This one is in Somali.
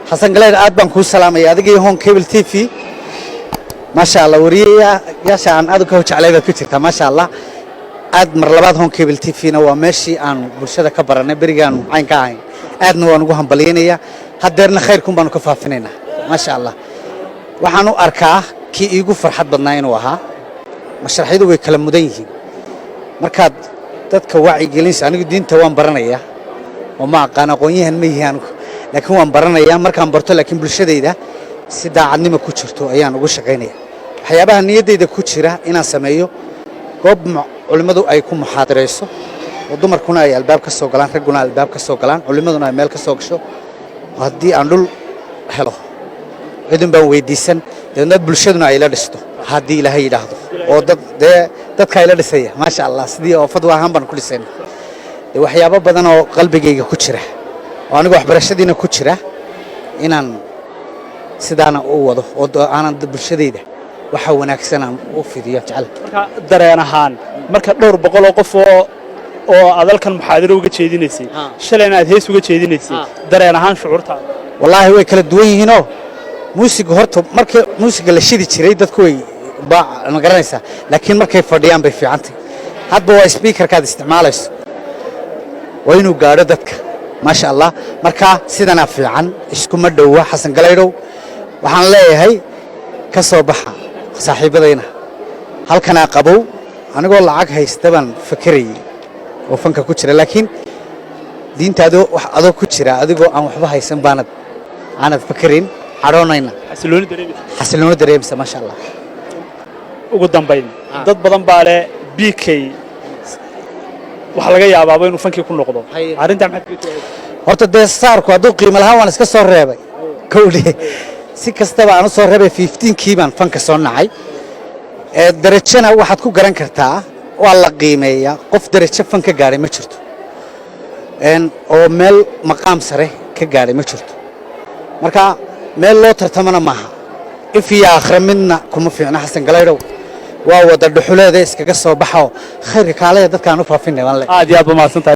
Xasan Galeer, aad baan kuu salaamaya adiga iyo Horn Cable TV. Maasha Allah, wariyayaasha aan aad u ka jeclay baad ku jirtaa, maasha Allah. Aad mar labaad, Horn Cable TV-na waa meeshii aanu bulshada ka baranay berigaanu cayn ka ahayn. Aadna waan ugu hambalyaynayaa, haddeerna khayrkun baanu ka faafinaynaa, maasha Allah. Waxaan u arkaa kii iigu farxad badnaa inuu ahaa. Mashraxyadu way kala mudan yihiin markaad dadka wacyigelinaysa. Anigu diinta waan baranayaa oo ma aqaan, aqoon-yahan ma yihi anigu, laakiin waan baranayaa. Markaan barto laakiin bulshadayda si daacadnimo ku jirto ayaan ugu shaqaynaya. Waxyaabaha niyaddayda ku jira inaan sameeyo goob culimmadu ay ku muxaadirayso, oo dumarkuna ay albaab ka soo galaan, ragguna albaab ka soo galaan, culimmaduna ay meel ka soo gasho. Haddii aan dhul helo, cidun baan weydiisan, dabeedna bulshaduna ay la dhisto, haddii Ilaahay yidhaahdo, oo dad dee dadka ay la dhisaya, maasha Allah, sidii oo fadwa ahaan baan ku dhisayna. Dee waxyaabo badan oo qalbigayga ku jira oo aniga waxbarashadiina ku jira inaan sidaana u wado oo aanan bulshadayda waxa wanaagsan aan u fidiyo jecel. Marka dareen ahaan, marka dhowr boqol oo qof oo aad halkan muxaadaro uga jeedinaysay, shalayna aad hees uga jeedinaysay, dareen ahaan shucuurtaada? Wallaahi way kala duwan yihiinoo muusiga horta markii muusiga la shidi jiray dadku way ba ma garanaysaa, laakiin markay fadhiyaan bay fiicantay. Hadba waa speakerkaad isticmaalayso, waa inuu gaadho dadka, maasha Allah. Marka sidanaa fiican, iskuma dhowa. Xasan Galaydhow, waxaan leeyahay ka soo baxa saaxiibadayna, halkanaa qabow. Anigoo lacag haysta baan fakerayay oo fanka ku jira, laakiin diinta adoo wax adoo ku jira, adigoo aan waxba haysan baanad aanad fakerayn, cadhoonayna. Xasilooni dareemaysa. Xasilooni dareemaysa, maasha Allah. Ugu dambayn, dad badan baa leh BK waxaa laga yaabaaba inuu fankii ku noqdo. Arrintaa maxaad kaga jawaabaysaa? Horta dee saarku hadduu qiimo lahaan waan iska soo reebay kowdhe. Si kastaba aan u soo reebay, 15-kii baan fanka soo nacay. Ee darajana waxaad ku garan kartaa waa la qiimeeyaa. Qof darajo fan ka gaadhay ma jirto oo meel maqaam sare ka gaadhay ma jirto. Marka meel loo tartamana maaha, if iyo aakhire midna kuma fiicna. Xasan Galaydhow, waa wada dhuxuleeda, iskaga soo baxoo khayrka kaalaya dadkaan u faafinay baan le. Aad iyo aad ba mahadsan tahay.